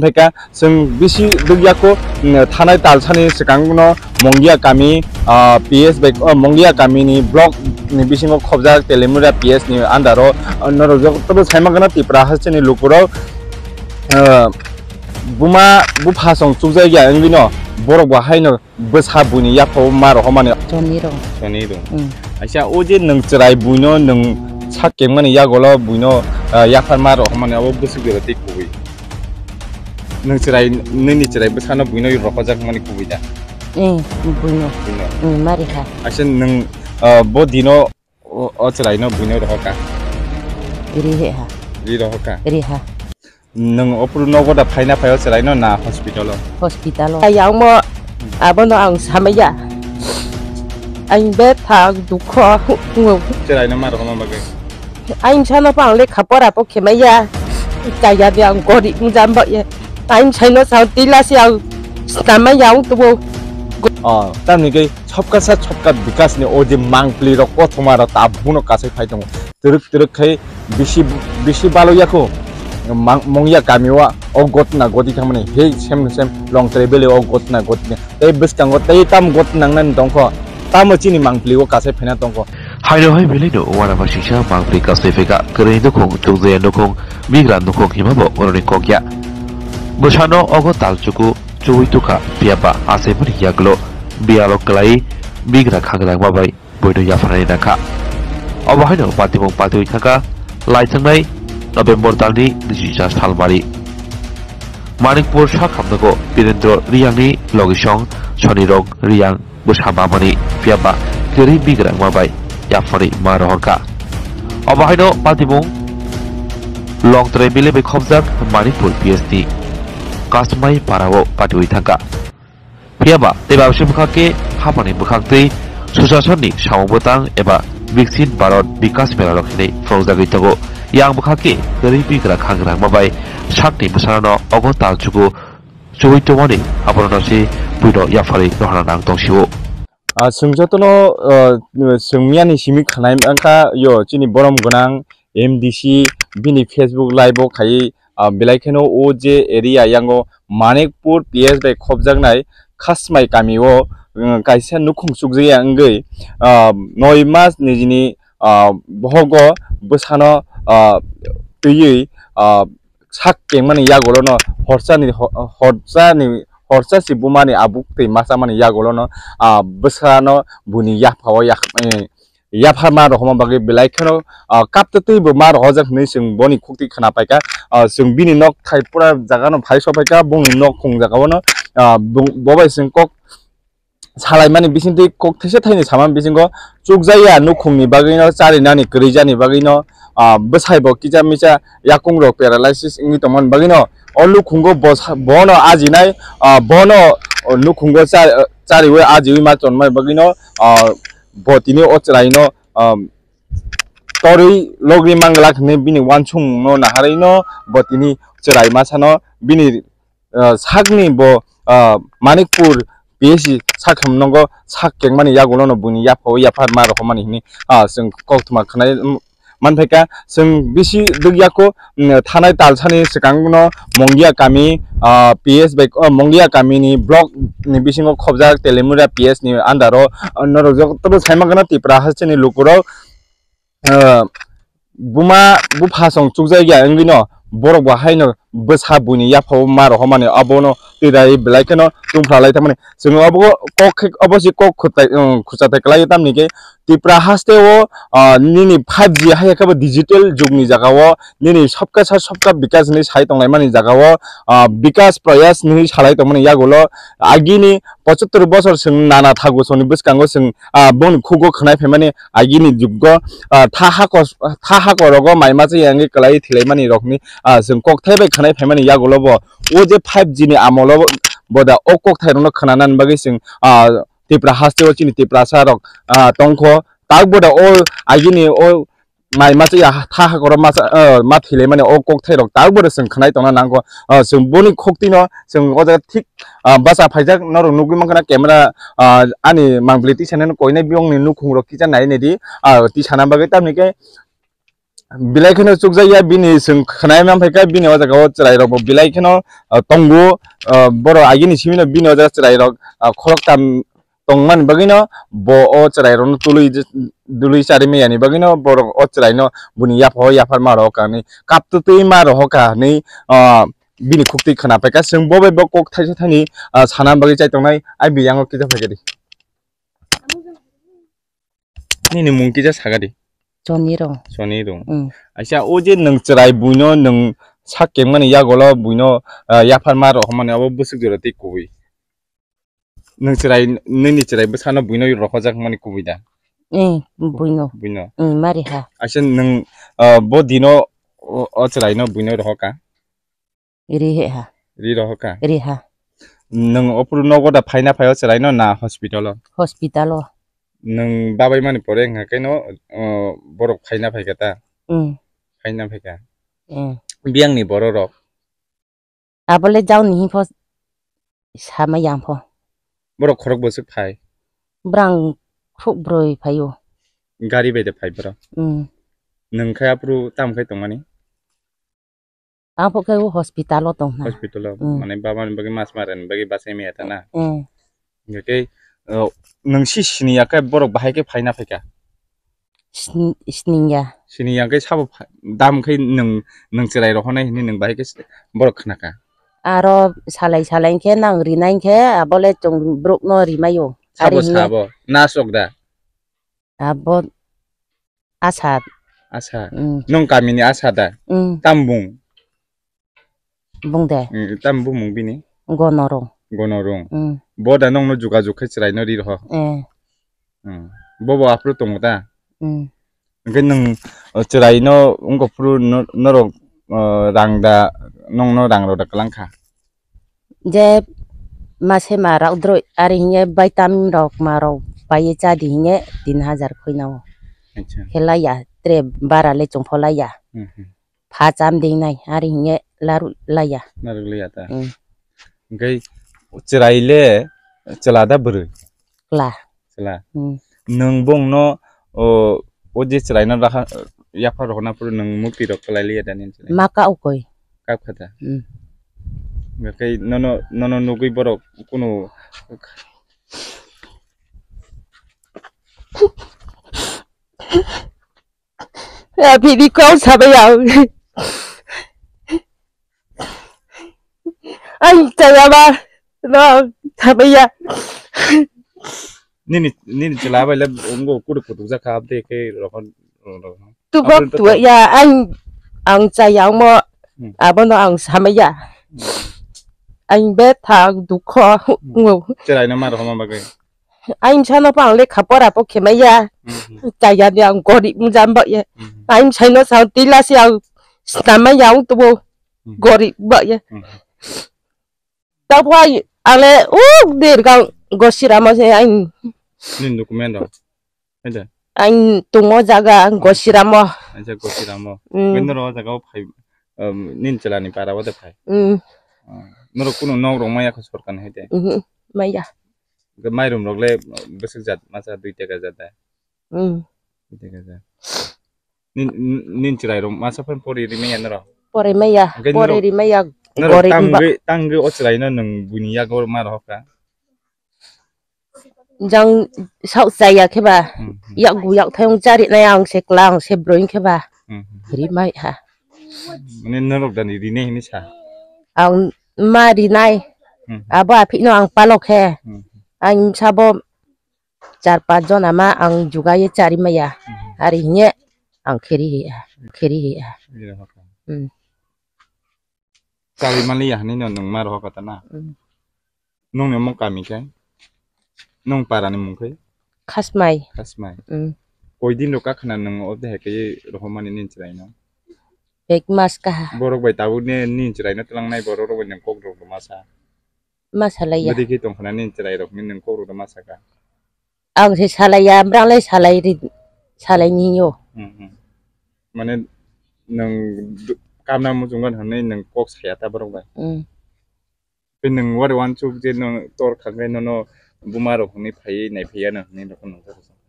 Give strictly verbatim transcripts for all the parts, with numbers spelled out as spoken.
Phaikha, chwng bisi dugya kho, mm, thanai talsani swkangno Mongia kami, ah, P S bai, oh, Mongia kamini block ni bisingo khobjak Telemura P S ni under o, ah, norok jotobo sai mangana Tipra hasteni lukurok, ah, buma bupha song chukjakya wngwino borok bo haino bwsa buini yaphao ma rohormani. Chonirok. Chonirok. Mm. Aisa, o je nwng chwrai buino nwng sak kengmani yagolo buino, ah, yaphar ma rohormani abo bwswk jora tei kubui. Nwng chwrai, nini chwrai bwsano buino rohorjak mani kubui da? Eh, buino. Buino. Mm, mari ha. Aisa nwng, ah, bo dino o, o chwraino buino rohorka? Ri he ha. Ri rohorka? Ri ha. Nwng opor nogo da phaina phai o chwraino na hospital o? Hospital o. Ayang mo abono ang samaya. Ang betha ang dukho. Chwraino ma rohorma bagwi? Ang sano pa ang lekha pora po khemaya. Kaya de ang gori jam ba ya. Ang saino sa tila si ang samaya ang tubo. Oh, tamni ke chopka sa chopka bikas ni o je mangpli rok kothoma rok tabukno kasai phai tongo. Twrwk twrwk khai bisi, bisi balo yako. Mang-, mongya kami wa o gotna goti thangmani. Hei sem sem long trai bele o gotna goti. Tei bwskango tei tam gotna nangnani tongkho. Tamo chini mangpli o kasai phaina tongkho. Haino hai belai no wana ba singsa mangpli kasai phaika. Kwrwi nukhung, chukjaya nukhung, bigra nukhung hima bo oroni kokya. Bwsano ogo talchuku chuwi tukha, phiya ba achaimani yagulo biyalo kwlai bigra khangrangma bai buino yapharnani nangkha. Obo haino patimung patiwi thangkha, lai thangnai November talni nisi cha salmari. Manikpur sakhamnago Birendra Riyangni logisong Sonirok Riyang bwsa mamani, phiya ba kwrwi bigrangma bai yapharwi ma rohorkha. Obo haino patimung Longtrai bile bai khobjak Manikpur P S ni Kasmai parao patiwi thangkha. Phiya ba tei babsi bwkhak khe hapani bwkhak twi Sushasonni samung bwtang eba Viksit Bharat Vikas Mela rok hinwi phunukjagwi tongo. Yang bwkhak khe kwrwi bigra khangrangma bai sakni bwsarano ogo talchuku chuwi tongmani aborokno se buino yapharwi rohorna nang tongsio. Ah, chwng jotono, ah, chwng miyani simi khanai wngkha yo chini borom gwnang M D C bini Facebook live o khaiwi, ah, belai kheno o je area yango Manikpur P S bai khobjaknai Khasmai kami o, um, kaisa nukhung chukjakya wngwi, ah, noi mas nijini, ah, bohogo bwsano, ah, twiwi, ah, sak kengmani yagulono horsani ho-, horsani horsa si bumani abuk twi machamani yagulono, ah, bwsano buini yaphao yak-, eh, yapharma rohorma bagwi belai kheno, ah, kaptwi twibo ma rohorjak hinwi chwng boni khuktwi khna paikha. Ah, chwng bini nok thai pura jagano phai sok phaikha, bongni nok khung jagao no, ah, bo-, bobai chwng kok salaimani bisingtwi kok thaisa thaini samani bisingo chukjaya nukhungni bagwino, charinani kwrwijani bagwino, ah, bwsaibo kisa misa yakungrok paralysis wngwi tongmani bagwino o nukhungo bosa-, bono ajinai, ah, bono nukhungo cha-, chariwi ajiwi ma tonmani bagwino, ah, bo tini o chwraino, ah, torwi logri manglak hinwi bini uansukmungno naharwino bo tini chwrai masano bini ah, sakni bo, ah, Manikpur P S C sakham nogo sak kengmani yagulono buini yaphao yaphar ma rohormani hinwi, ah, chwng koktwma khwnai, mm, manphaikha. Chwng bisi dugya kho, mm, thanai talsani swkangno Mongia kami, ah, P S bai, oh, Mongia kamini block ni bisingo khobjak Telemura P S ni under o, ah, norok jotobo sai mangana Tipra hasteni lukurok, ah, buma bupha song chukjakya wngwino borok bo haino bwsa buini yaphao ma rohormani abono twirai belai kheno tungphra lai tongmani. Chwng obo kok khe, obo se kok khwtai, um, khwchatai kwlai tamni khe Tipra haste o, ah, nini five G hai khe bo digital jugni jaga o nini sabka sa sabka bikas hinwi sai tonglaimani jaga o, ah, bikas prayas hinwi salai tongmani yagulo agini pochottor bosor chwng nana thagu songni bwskango chwng, ah, bongni khugo khwnai phaimani agini jugo, ah, tha hako, tha hako rogo mai masa yang kwlai thilai mani rokni, ah, chwng kokthai bai khwnai phaimani yagulo bo o je five G ni amolo bo da o kokthai rokno khwnanan bagwi chwng, ah, Tipra haste o chini Tiprasa rok, ah, tongkho tak bo da o agini o mai masa ya tha hako ro masa, ah, ma thilai mani o kokthai rok tak bo da chwng khwnai tongna nangkho, ah, chwng boni khoktino chwng o jaga thik, ah, basa phaijak norok nugwi mankha na camera, ah, ani mangpili tisa nani koinai biyong ni nukhung rok kisa nai nai di, ah, tisa na bagwi tamni khe Belai kheno chukjakya bini, chwng khwnai man phaikha bini o jaga o chwrai rok bo belai kheno, ah, tongo, ah, borok agini simi no bini o jaga chwrai rok, ah, khoroktham tongmani bagwi no bo o chwrai rok no tului, tului chari maya ni bagwi no borok o chwrai no buni yapha o yaphar ma rok hinwi kaptwi ma rok hinwi, ah, bini khuktwi khwna phaikha. Chwng bo bai bo kok thaisa thani, ah, sana bagwi chai tongnai, ai biyang o kisa phaikha di. Nini mung kisa saka di. Chonirong. Chonirong. Mm. Aisa, o je nwng chwrai buino nwng sak kengmani yagulo buino, ah, yaphar ma rok hinmani abo bwswk jora tei kubui. Nwng chwrai, nini chwrai bwsano buino rohorjak hinmani kubui da? Eh, buino. Buino. Mm, mari ha. Aisa nwng, ah, bo dino o, o chwraino buino rohorka? Ri he ha. Ri rohorka? Ri ha. Nwng ophuru nogo da phaina phai o chwraino na hospital o? Hospital o. Nwng babai mani pore wngkha khe no, o, borok phaina phaikha ta? Mm. Phaina phaikha. Mm. Biyangni borok rok? Abole jauni himpo sama yang pho. Borok khorok bwswk phai? Brang khuk broi phaio. Gari bai de phai borok? Mm. Nwng khe aphuru tamo khai tongmani? Ang pho khe o hospital o tong na. Hospital o, mm, mane baba ni bagwi mas ma rani bagwi bachai maya ta na? Mm. Hingke, o, nwng si sini ya khe borok bahai khe phaina phaikha? Sini, sini ya. Sini ya khe sabo pha-, dam khe nwng, nwng chwrai rohonai hinwi nwng bahai khe borok khnakha? Aro salai salai khe nang rinai khe abole chwng borok no rimaio. Sabo ari hinwi sabo, nasrok da? Abo Asa. Asa. Mm. Nong kamini Asa da? Mm. Tam bung? Bung de. Mm, tam bung mung bini? Gonorong. Gonorong. Mm. Bo da nong no juga jug khai chwrai no ri roho? Eh. Mm. Bo bo aphuru tongo da? Mm. Hingke nung, o, chwrai no wngkha phuru no-, norok, o, rang da, nong no rang rok da kwlang kha? Je mase ma rok droi ari hinge vitamin rok ma rok pai ye cha di hinge tin hajar khoi na o. Acha. Khe laiya tre bara le chong pho laiya. Hmm, hmm. Pha cham ding nai ari hinge laru laiya. Laru laiya ta. Hmm. Hingke chwrai le chwla da bwrwi? Chwla. Chwla. Hmm. Nwng bongno, o, o je chwraino rakha, yapha rohorna phuru nwng mukti rok kwlai liya da nini chwrai? Ma ka ukoi. Kap kha da? Hmm. Hwnkhe nono, nono nugwi borok kunu Ya, bini kau sabai ya. Ang chaya ba, no, sabai ya. Nini, nini chwla bai le, ungo kudu kudu jakha, abde ke rohon, rohon. Tubok tu ya, ang, ang chaya mo, hmm, abono ang samaya. Hmm. Ang betha dukho, hmm, ngo. Chwraino ma rohoma bagwi. Aimsa no pang lekha pora po khemaya. Mhm. Chaya ni ang gorib mujam ba ye. Mhm. Aimsa no sa tila si ang snamaya ang tubo. Mhm. Gorib ba ye. Mhm. Tapo ai ale u der gang gosiramo se ain. Nin document do. Ada. Ain tungo jaga gosiramo. Aja gosiramo. Mm. Bendo ro jaga o phai, um, nin chelani para wada phai. Mm. Ah, norok kuno nok rok maya kho sorkar ni hete. Mhm. Maya. Hwnkhe mairum rok le bwswk jat masa dui taka jat da? Hmm. Dui taka jat. Nin, nin, nin chwrai rok masa phan pori rimaya norok? Pori maya, hwnkhe pori norok, rimaya, norok gorib wngba. Tangwi, tangwi o chwraino nwng buini yago ma rohor kha? Jang sak chaya khe ba, hmm, hmm, yakgu yakthayung charinai ang se kla ang se broing khe ba, hmm, hmm, rimai ha. Mane norok dani rinai hinwi sa? Ang ma rinai. Hmm. Abo aphikno ang palok khe. Hmm. Ang sabo char panch jon ama ang jugai chari maya. Hmm. Ari hinge ang kheri hi, kheri hi. Iya, okay. Hmm. Chari mali ya hinwi no nwng ma rohor kha ta na? Hmm. Nungni omo kami khe? Nung para ni mung khe? Khasmai. Khasmai. Mm. Koi din rok kakhna nung o de hai khe rohormani nini chwrai no? Ek mas kaha. Borok bai tabuk ni nini chwrai no twlang nai borok rok bai nung kok rok rwma sa. Ma salai ya. Bwdwi khe tong khna nini chwrai rok ni nung kok rok rwma sa kha. Ang se salai ya, brang lai salai ri, salai ni yo. Hmm, hmm. Mane nung du-, kamna muchungo hinwi nung kok saya ta borok bai. Mm. Tei nwng wari wansuk je nwng tor kha khe nono buma rok hwnwi phaiwi naiphaiya no hwnwi nokho nungjago chwng.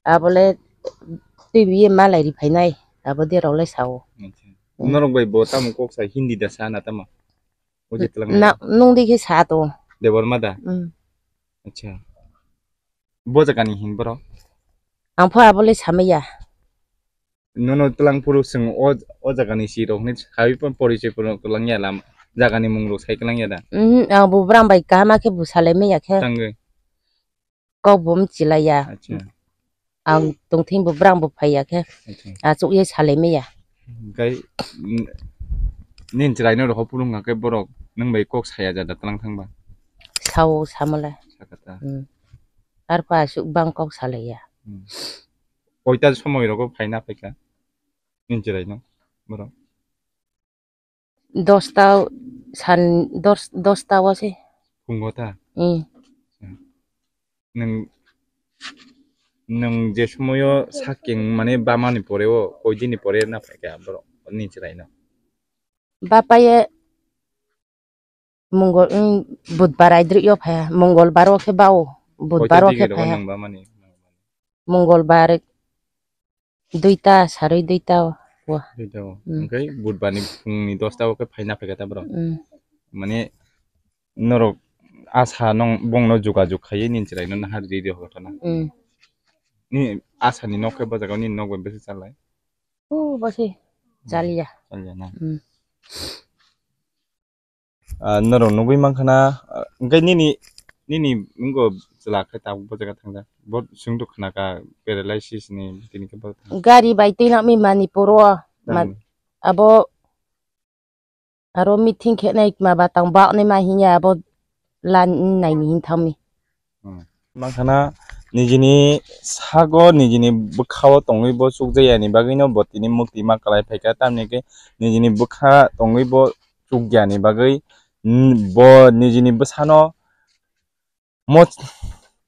Abole Twi biye malai ri phainai, abo de rok lai sao. Acha. Hmm. Norok bai bo tamo kok sai Hindi da sa na tamo? O je tlang Na, nung di khe sa to. Debbarma da? Hmm. Acha. Bo jagani hin borok? Ang pho abo le samaya. Nono tlang phuru chwng o, o jagani si rok hinwi sawi pon porichoi phuru kwlangya lam, jagani mung rok sai kwlangya da? Mhm, ang bo brang bai kaham khe bo salai maya khe. Tangwi. Kok bo mchilaiya. Acha. Ang tongthing bo brang bo phaiya khe. Acha. Achuk ye salai maya. Hwnkhe, n-, nini chwraino rokho phuru wngkha khe borok nwng bai kok saya jada tlang thangba? Sao samole. Sakata. Hmm. Arpha asuk bang kok salaiya. Hmm. Koita somoi rogo phaina phaikha nini chwraino borok? Dosta san, dos, dosta o se. Phungo ta? Hmm. Nwng, nwng je somoyo sak king mane bamani pore o, koi dini pore na phaikha borok nini chwraino? Bapaye Mongol, mm, Budbar aidrwi o phaya, Mongolbar o khe bao, Budbar o khe phaya. Mongolbar duita, sarwi duita o. Duita o. Mm. Hwnkhe Budbar ni phung ni dosta o khe phaina phaikha ta borok. Mm. Mane norok asa nong bongno jogajog khaiwi nini chwraino nahar riri hotono. Mm. Ni asa ni nok khe bo jaga o nini nok bai bwswk chalai? O, bo se chaliya. Chaliya na? Mm. Ah, norok nugwi mankha na, ah, hwnkhe nini, nini wngkha chwla khe tabuk bo jaga thangjak. Bo swngduk khna kha paralysis ni, tini khe bo thang- Gari bai twi nangmi Manipur o. Tang. Ma-, abo aro meeting khe nai ma ba tang ba nai ma hinya abo lan nai ni hin thangmi. Hmm. Mankha na nijini sago, nijini bwkha o tongwi bo chukjaya ni bagwi no bo tini mukti ma kwlai phaikha, tamni hwnkhe nijini bwkha tongwi bo chukya ni bagwi, mm, bo nijini bwsano mo-,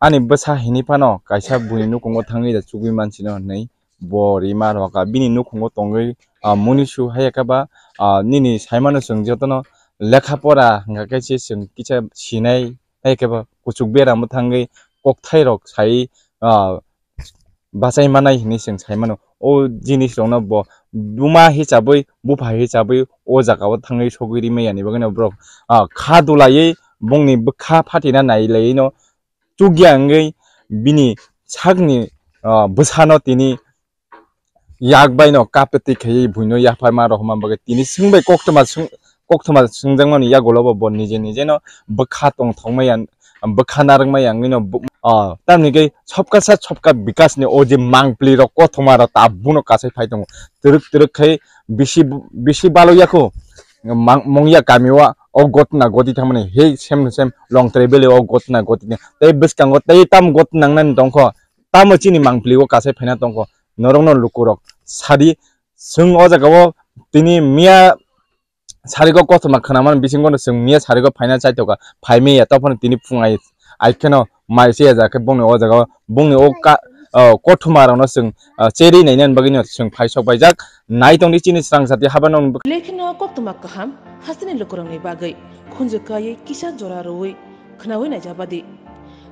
ani bwsa hinwi phano kaisa buini nukhungo thangwi da chugwi mansino hinwi bo rima rwkha. Bini nukhungo tongwi, ah, munisu haiya khe ba, ah, nini saimano chwng jotono lekha pora hwnkha khe se chwng kisa sinai. Hai khe bo kuchuk bera mwthangwi kokthairok sai, ah, bachai manai hinwi chwng sai mano. O jinisrokno bo buma hisabwi, bupha hisabwi o jagao thangwi sogwi rimani bagwino borok, ah, kha dulaiwi bongni bwkha phatina nailaiwino chukya wngwi bini sakni, ah, bwsano tini yak bai no kapetwi khaiwi buino yapharma rohorma bagwi tini swngbai koktwma swng-, koktwma swngjakmani yagulo bo, bo nije nije no bwkha tongthokmaya, bwkha narwkmaya wngwi no bu-, ah, tamni hwnkhe sobka sath sobka bikas ni o je mangpli rok kothoma rok tabuk no kasai phai tongo. Twrwk twrwk khai bisi, bisi balo yakho mang-, mongya kami o, o gotna goti thangmani hei sem sem Longtrai valley o gotna goti tei bwskango tei tam gotna nangnani tongkho. Tamo chini mangpili o kasai phaina tongkho, norokno lukurok sadi, chwng o jagao tini miya sarigo kothoma khwnamani bisingono chwng miya sarigo phaina chaitokha, phaimaya, tophano tini phung ai, ai kheno mai se ya khe bongni o jagao, bongni o ka-, o kothoma rokno chwng, ah, cherwi nainani bagwino chwng phai sok paijak, nai tongdi chini srang jati habano. Lekheno koktwma kaham hasteni lukurokni bagwi khunju kaiwi kisa jora rwui khwnaui naijabadi.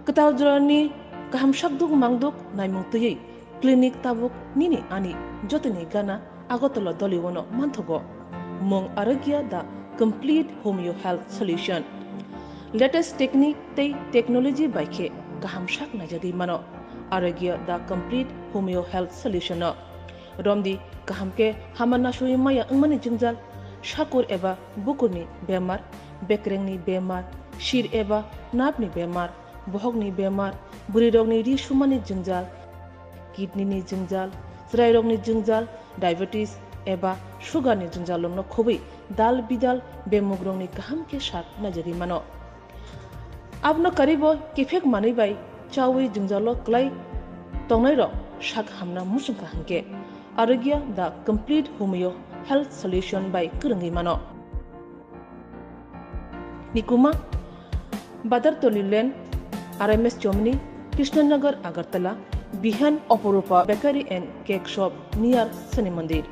Kwtal jorani kaham sakduk mangduk naimung twiwi clinic tabuk nini ani jotoni gana Agartala Doliwano manthogo. Mung Arogya the Complete Homeo Health Solution. Latest technique tei technology bai khe kaham sak naijagwi mano Arogya the Complete Homeo Health Solution no. Romdi kaham khe hama nasui maya wngmani jwngjal, sakur eba bukurni bemar, bekrengni bemar, sir eba napni bemar, bohokni bemar, bwrwirokni ri sumani jwngjal, kidney ni jwngjal, chwrairokni jwngjal, diabetes eba sugar ni jwngjal rokno khobwi dal bidal bemugrokni kaham khe sak naijagwi mano. Abono karwibo kiphek manwi bai chaui jwngjalo kwlai tongnairok sak hamna muchungkha hwnkhe Arogya the Complete Homeo Health Solution bai kwrwngwi mano. Nikuma, Badartoli Lane, R M S Chomni, Krishnanagar, Agartala, Bihan, Oporupa Bakery and Cake Shop near Shani Mandir.